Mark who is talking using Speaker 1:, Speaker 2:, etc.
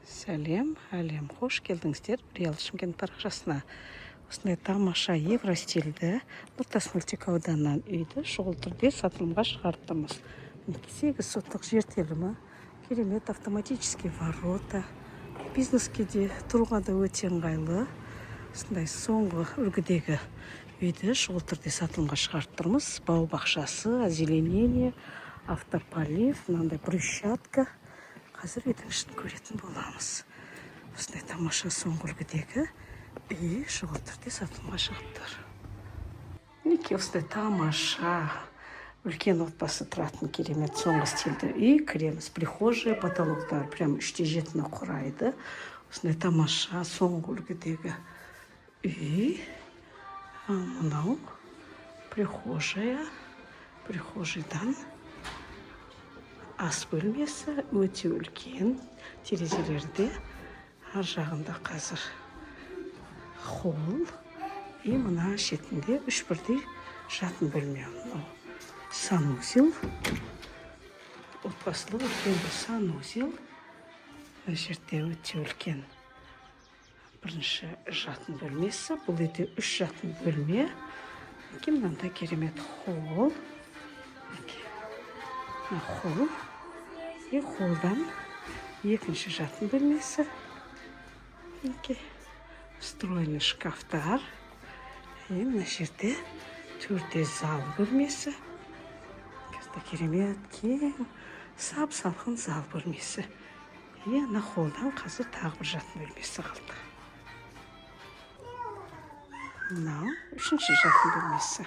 Speaker 1: Сәлем, әлем! Қош келдіңіздер Реал Шымкент парақшасына. Осындай тамаша евростильді Нұртас мөлтек ауданынан үйді шұғыл түрде сатылымға шығарып тұрмыз. Мінекей, 8 сотық жер телімі, керемет автоматический ворота, бизнеске де, тұруға да өте ыңғайлы. Осындай соңғы үлгідегі үйді шұғыл түрде сатылымға шығарып тұрмыз. Бау бақшасы, озеленение, автополив, мынандай брусчатка. Қазір үйдің ішін көретін боламыз. Осындай тамаша соңғы үлгідегі үй шұғыл түрде сатылымға шығып тұр. Мінекей, осындай тамаша, үлкен отбасы тұратын керемет соңғы стильді үй. Кіреміз, прихожая, потолоктар прям 3,7-ні құрайды. Осындай тамаша соңғы үлгідегі үй. А мынау прихожая, прихожийдан ас бөлмесі, өте үлкен терезелерде. Ар жағында қазір холл и мына шетінде үш бірдей жатын бөлме. Мынау санузел, отбасылық үлкен бір санузел. Мына жерде өте үлкен бірінші жатын бөлмесі. Бұл үйде үш жатын бөлме. Мінекей, мынандай керемет холл. Мінекей, мына холл и холлдан екінші жатын бөлмесі. Мінекей, встроенный шкафтар. И мына жерде төрде зал бөлмесі. Осындай керемет кең, сап салқын зал бөлмесі. И ана холлдан қазір тағы бір жатын бөлмесі қалды. Мынау үшінші жатын бөлмесі.